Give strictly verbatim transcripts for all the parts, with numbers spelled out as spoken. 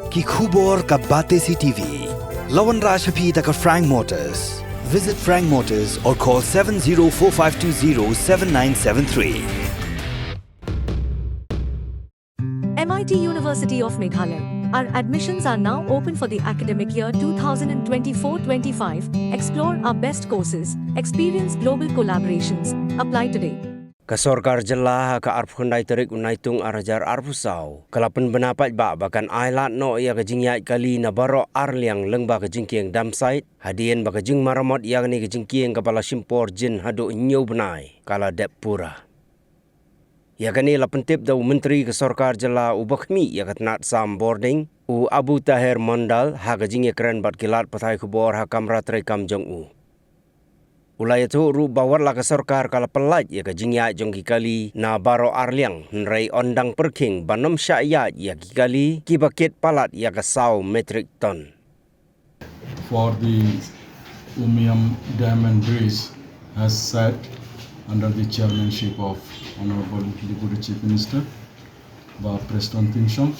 Ki khubor ka Batesi TV. La wanrah sha phi da ka Frank Motors. Visit Frank Motors or call seven zero four five two zero seven nine seven three. M I T University of Meghalaya. Our admissions are now open for the academic year two thousand twenty-four twenty-five. Explore our best courses, experience global collaborations. Apply today. Ka sorkar jylla ha ka arphew khyndai tarik u Naitung ar hajar arphew saw ka la pynbna paidbah ba kan ailad noh ïa ka jingïaid kali na baroh ar liang lyngba ka jingkieng dump site hadien ba ka jingmaramot ïa kane ka jingkieng kaba la shim por jin haduh hynñiew bnai ka la dep pura. Ïa kane la pyntip da u Myntri ka sorkar jylla uba khmih ïa ka tnat sam bording, u Abu Taher Mondal, ha ka jingïakren bad ki lad pathai khubor ha kamra treikam jong u. U la ïathuh ruh ba wat la ka sorkar ka la pyllait ïa ka jingïaid jong ki kali na baroh ar liang, hynrei yn dang pyrkhing ban ym shah ïaid ïa ki kali kiba kit palat ïa ka saw metric ton. For the Umiam Dam and Bridge has sat under the chairmanship of Honorable Deputy Chief Minister, Bah Prestone Tynsong,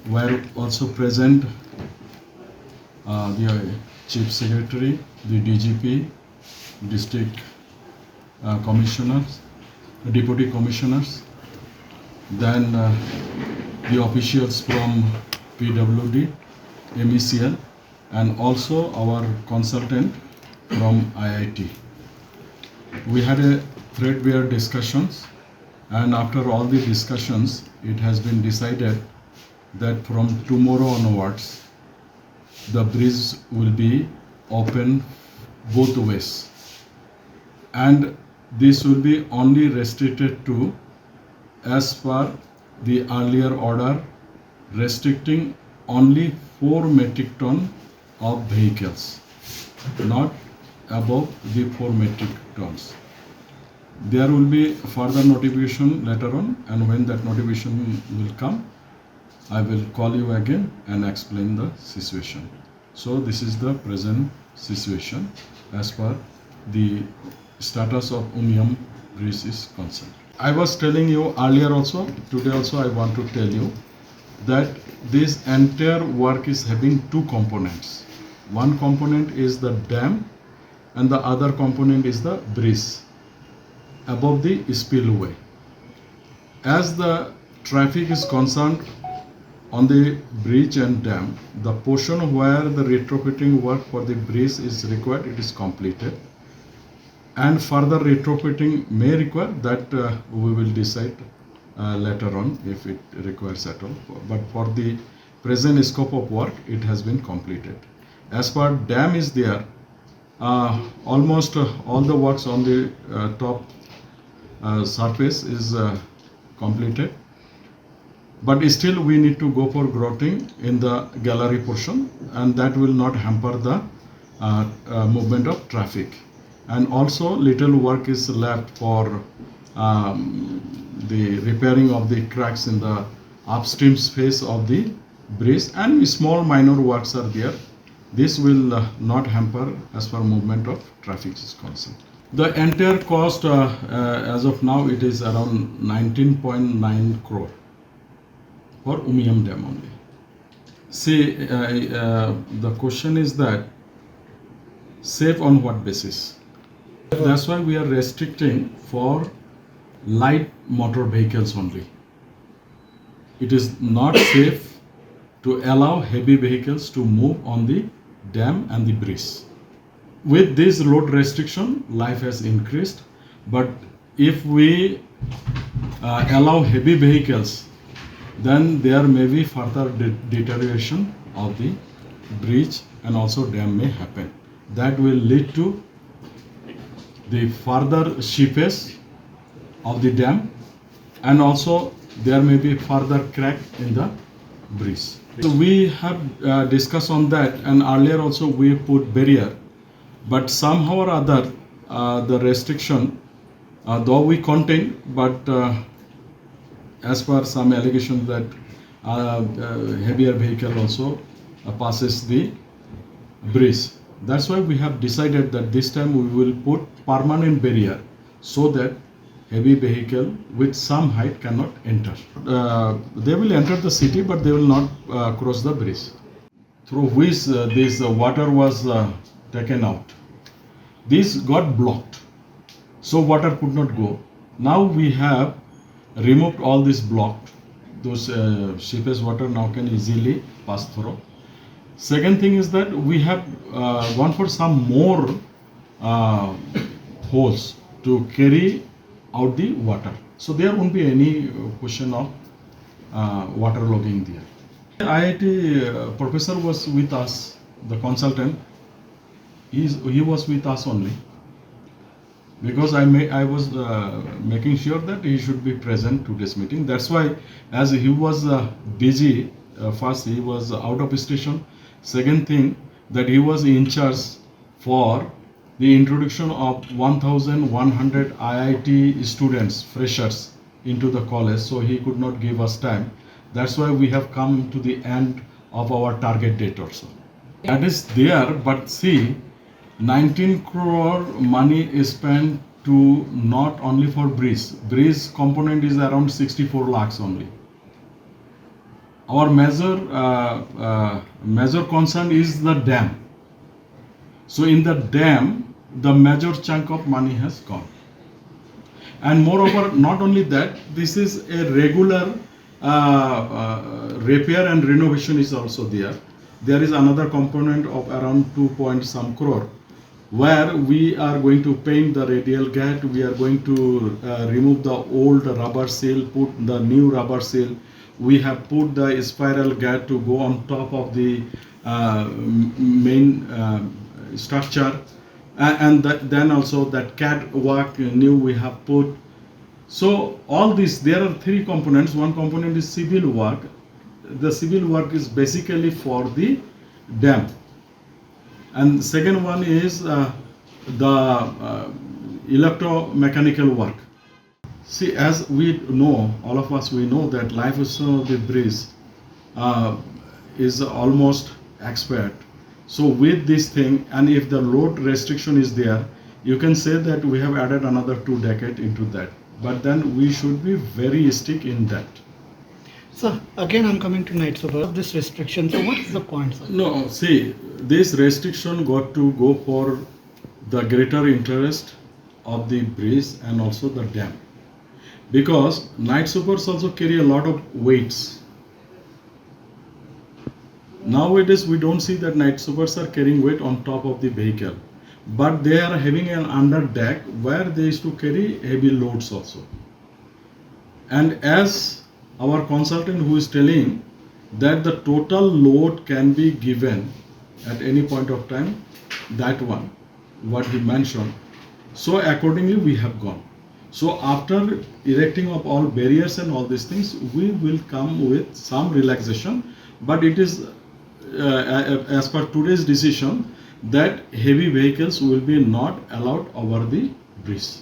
were also present uh, the Chief Secretary, the D G P, District uh, Commissioners, Deputy Commissioners, then uh, the officials from P W D, M E C L, and also our consultant from I I T. We had a threadbare discussions, and after all the discussions, it has been decided that from tomorrow onwards, the bridge will be open both ways. And this will be only restricted to, as per the earlier order, restricting only four metric ton of vehicles, not above the four metric tons. There will be further notification later on, and when that notification will come, I will call you again and explain the situation. So this is the present situation as per the status of Umiam bridge is concerned. I was telling you earlier also, today also I want to tell you that this entire work is having two components. One component is the dam and the other component is the bridge above the spillway. As the traffic is concerned on the bridge and dam, the portion where the retrofitting work for the bridge is required, it is completed. And further retrofitting may require, that uh, we will decide uh, later on if it requires at all. But for the present scope of work, it has been completed. As far dam is there, uh, almost uh, all the works on the uh, top uh, surface is uh, completed. But still we need to go for grouting in the gallery portion, and that will not hamper the uh, uh, movement of traffic. And also little work is left for um, the repairing of the cracks in the upstream face of the bridge, and small minor works are there. This will uh, not hamper as far movement of traffic is concerned. The entire cost uh, uh, as of now, it is around nineteen point nine crore for Umiam Dam only. See, uh, uh, the question is that safe on what basis? That's why we are restricting for light motor vehicles only. It is not safe to allow heavy vehicles to move on the dam and the bridge. With this load restriction, life has increased, but if we uh, allow heavy vehicles, then there may be further de- deterioration of the bridge and also dam may happen. That will lead to the further seepage of the dam, and also there may be further crack in the bridge. So we have uh, discussed on that, and earlier also we put barrier, but somehow or other uh, the restriction, uh, though we contain, but uh, as per some allegations that uh, uh, heavier vehicle also uh, passes the bridge. That's why we have decided that this time we will put permanent barrier, so that Heavy vehicle with some height cannot enter. Uh, they will enter the city, but they will not uh, cross the bridge through which uh, this uh, water was uh, taken out. This got blocked, so water could not go. Now we have removed all this block. Those uh, seepage water now can easily pass through. Second thing is that we have uh, gone for some more uh, holes to carry out the water. So there won't be any uh, question of uh, water logging there. I I T uh, professor was with us, the consultant. He's, he was with us only because I, may, I was uh, making sure that he should be present to this meeting. That's why, as he was uh, busy, uh, first he was out of station. Second thing, that he was in charge for the introduction of one thousand one hundred I I T students, freshers, into the college, so he could not give us time. That's why we have come to the end of our target date also. That is there, but see, nineteen crore money is spent to not only for bridge. Bridge component is around sixty-four lakhs only. Our major, uh, uh, major concern is the dam. So in the dam, the major chunk of money has gone. And moreover, not only that, this is a regular uh, uh, repair and renovation is also there. There is another component of around two point some crore, where we are going to paint the radial gate, we are going to uh, remove the old rubber seal, put the new rubber seal. We have put the spiral gate to go on top of the uh, m- main uh, structure. A- and th- then also that catwalk new we have put. So all this, there are three components. One component is civil work. The civil work is basically for the dam. And second one is uh, the uh, electromechanical work. See, as we know, all of us, we know that lifespan of the bridge uh, is almost expired. So with this thing, and if the load restriction is there, you can say that we have added another two decade into that. But then we should be very strict in that. So again, I'm coming to night super. This restriction. So what is the point, sir? No, see, this restriction got to go for the greater interest of the bridge and also the dam. Because night supers also carry a lot of weights. Nowadays, we don't see that night supers are carrying weight on top of the vehicle, but they are having an under deck where they used to carry heavy loads also. And as our consultant who is telling that the total load can be given at any point of time, that one, what he mentioned. So accordingly, we have gone. So after erecting of all barriers and all these things, we will come with some relaxation. But it is uh, as per today's decision that heavy vehicles will be not allowed over the bridge.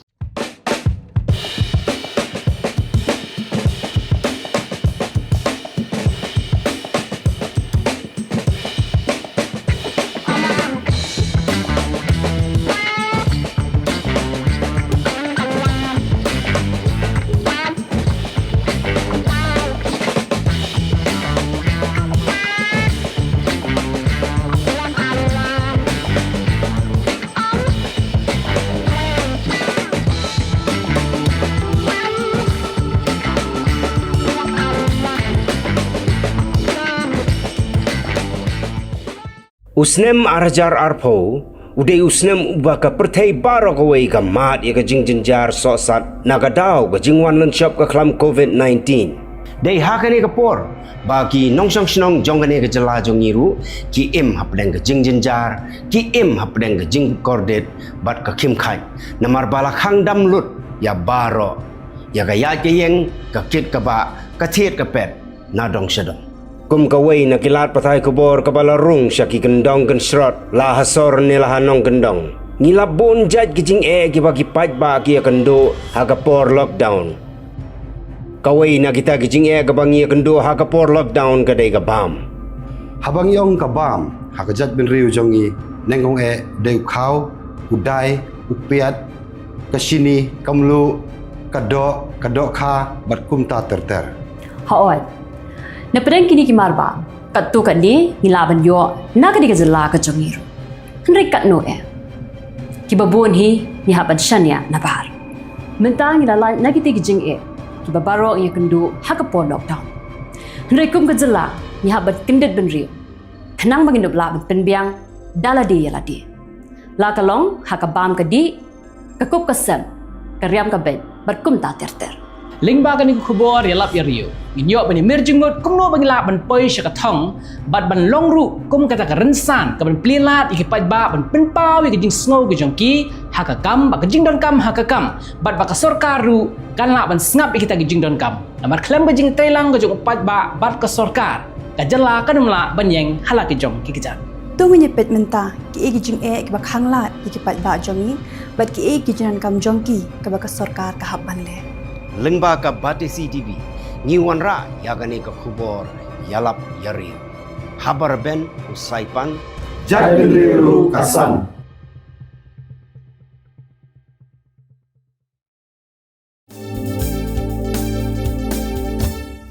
U snem ar hajar arphew u dei u snem uba ka pyrthei baroh kawei ka mad ïa ka jingjynjar sohsat na ka daw ka jingwan lynshop ka khlam covid nineteen. Dei ha kane ka por ba ki nongshong shnong jong kane ka jylla jong ngi ruh ki im hapdeng ka jingjynjar, ki im hapdeng ka jingkordit bad ka khim khat. Namar ba la khang dam lut ïa baroh, ïa ka ïaid ka ïeng, ka kit ka bah, ka thied ka pet, na dong sha dong. Kum kawei na ki lad pathai khubor kaba la rung sha ki kyndong kynshrot, la ha sor ne la ha nongkyndong, ngi la bun jait ki jingeh kiba ki paidbah ki ïakynduh ha ka por lockdown. Kawei na kita ki jingeh kaba ngi ïakynduh ha ka por lockdown ka dei ka bam. Haba ngi ong ka bam ha ka jaitbynriew jong ngi, nyngkong eh dei u khaw, u dai, u piat, ka shini, ka mluh, ka doh, ka dohkha bad kumta ter ter. Hooid. Na pdeng kine ki marbam, katto katne ngi lah ban ïoh na ka dei ka jylla ka jong ngi ruh. Hynrei katno eh? Kiba bun hi ngi hap ban shaniah na bhar. Mynta ngi la lait na kitei ki jingeh kiba baroh ngi ïakynduh ha ka por lockdown. Hynrei kum ka jylla ngi hap ban kyndit bynriew khnang ba ngin ym lah ban pynbiang da lade ïa lade, la ka long ha ka bam ka dih, ka kup ka sem, ka riam ka beit bad kumta ter ter. Lyngba kane ka khubor ïalap ïariew, ngin ïoh ban ïamir jingmut kumno ba ngi lah ban poi sha ka thong bad ban long ruh kum kata ka rynsan kaban plie lad ïa ki paidbah ban pynpaw ïa ka jingsngew ka jong ki ha ka kam, ba ka jingdonkam ha ka kam, bad ba ka sorkar ruh kan lah ban sngap ïa kita ki jingdonkam. Namar khlem ka jingtreilang ka jong u paidbah bad ka sorkar, ka jylla kan ym lah ban ïeng ha la ki jong ki kjat. To ngin ïa peit mynta kiei ki jingeh kiba khanglad ïa ki paidbah jong ngi bad kiei ki jingdonkam jong ki kaba ka sorkar ka hap ban leh. Lyngba ka Batesi TV ngi wanrah ïa kane ka khubor ïalap ïariew. Haba rben u Saipan, jait bynriew ruh ka san.